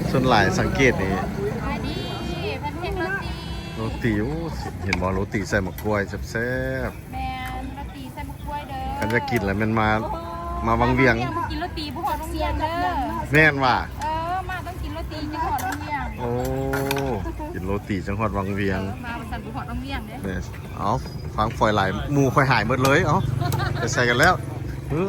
ສ່ວນຫຼາຍສັງເກດນີ້ ໂຣຕີ ໂອ້ ເຫັນບໍ່ ໂຣຕີໃສ່ໝາກກ້ວຍແຊບໆ ແມ່ນ ໂຣຕີໃສ່ໝາກກ້ວຍເດີ ຄັນຢາກກິນແລ້ວແມ່ນມາ ມາວັງວຽງ ກິນໂຣຕີບໍ່ຮອດວັງວຽງເດີ ແມ່ນວ່າ ເອີ ມາຕ້ອງກິນໂຣຕີຈັ່ງຮອດວັງວຽງ ໂອ້ ກິນໂຣຕີຈັ່ງຮອດວັງວຽງ ເອີ ມາວ່າຊັ້ນບໍ່ຮອດວັງວຽງເດ້ ເອີ ເອົາ ຟັງຝອຍຫຼາຍ ໝູ່ຂ້ອຍຫາຍໝົດເລີຍ ເອົາ ໄປໃສ່ກັນແລ້ວ ເອີ.